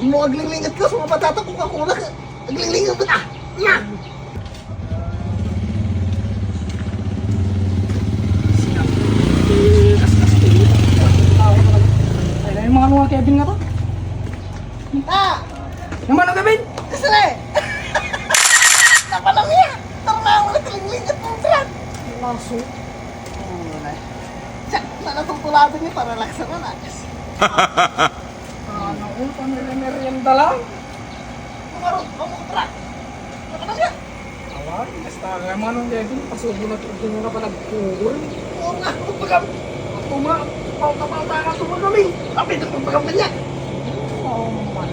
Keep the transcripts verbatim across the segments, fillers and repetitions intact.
Mo aglinglinget ka, sumapatata Coca-Cola ka. Aglinglinget ka na. Na! Ay, ay, mga ano nga, Kevin nga to? Ah! Yung ano, Kevin? Kasi na eh! Napalam niya! Tara na, wala aglinglinget mo, Brad! Laso. Wala. Siya, na natutuladan niya para laksan na. Ano, oh, pamerienda lang. Tumarog, pamukra. Ano ka na siya? Awan, basta nga manong Kevin, pasubo na tubo nga pa nagkuhol. Oo nga, kumbaga, tuma-, pauta-pauta nga tubo kami. Kami na pagbagam na niya. Oo, man.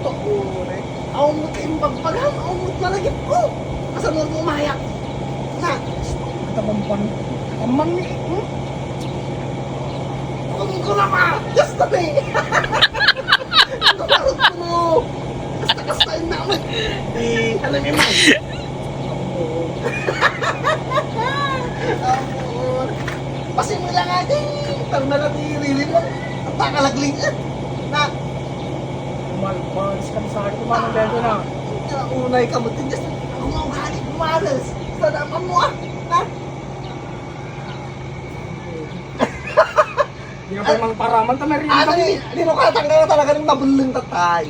Totoo, eh. Awan mo tayong pagbagam, awan mo malagip ko. Asa mo umayak? Na. Ito bang pan-, aman ni, hmm? Ang ko na ba? Just a day! Ang ko na rin mo! Basta-basta yung naman! Eh, alam mo yun, man. Ampon. Ampon. Pasi mo lang ate! Tang na natin yung riri mo! Ang takalagling eh! Na! Malpalis kami sa akin, manong Bego na. Unay ka mo, tindas. Ako nga ugali, kumalas. Sa dapat mo ah! Ha? Di ka pa mang paraman, ta merienda Ano kami. Eh, di mo katang na talaga ng nabulong tatay.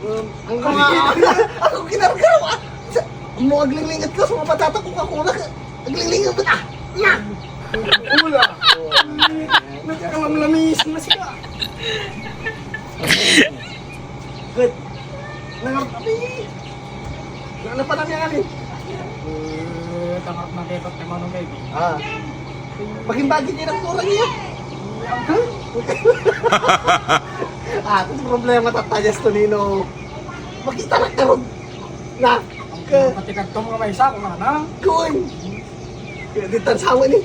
Um, ang mga, ako ginargaraw, ah. Sa, mo aglinglinget ka, sumapatata Coca-Cola ka. Aglinglinget ka, ah. Na! Wala. Nagkakamlamis na siya. Good. Nangarap kami. Ano pa lang yan, eh? Eh, tangarap na kita, tayo manong Kevin. Ah. Maging bagay din ang tura niya. Ah, ito problema tatayas to, Nino. Makita na karon. Na. Ka- Pati kadtong nga may isa, kung ano. Kun. Kaya di tan sawa ni.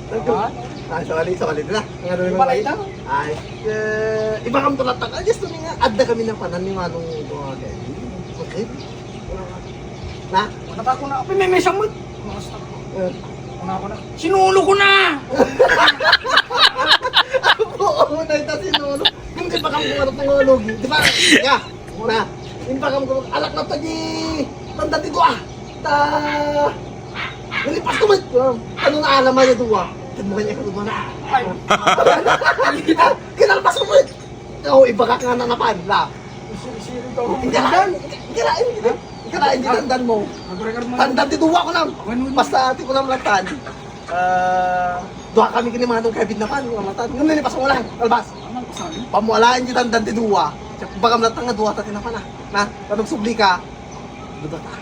Awa? Ah, sorry, sorry na. Ang ano naman Wala kayo? Ito. Ay, eh, iba kam tulatag. Ah, just to nga, adda kami ng panan ni Manong ito nga kayo. Okay? Na? Wala pa ako na. Apay, may may samot. Eh. Una ko na. Sinulo ko na! Oo, na ito sinulo. Hindi pa kami kumarap ng ologi. Di ba? Ya. Na, impakam ko, alak na to di, tanda ti dua. Ta, nalipas ko met. Ano na alam ay dua? Tan mo kanya ko na. Ay. Kinalpas ko met. Oh, iba ka nga na napan, la. Siri-siri ka mo. Hindi ka, hindi ka, hindi ka, hindi ka, hindi ka, tandaan mo. Nagregar mo. Tanda ti dua ko lang. Basta ti ko lang latan. Ah, dua kami kini Manong Kevin na pan, mga matan. Ngem nalipas mo lang, albas. Ano, saan? Pamualaen ti tanda ti dua. Bagam lang nga dua ta tinapana. Na, tanong subli ka. Duda ta.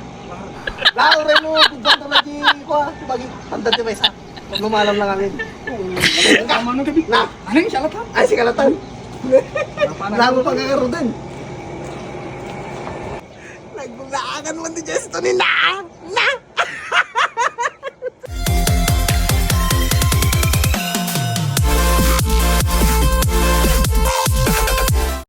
Lao, Reno, duda ta lagi ko, ah. Bagi, tanda ti maysa. Lumalam lang amin. Tama no, Kevin. Na. Ano yung salatan? Ay, si Kalatan. Lalo pa nga karoon din. Nagbungaan man ti Jesto ni na. Na.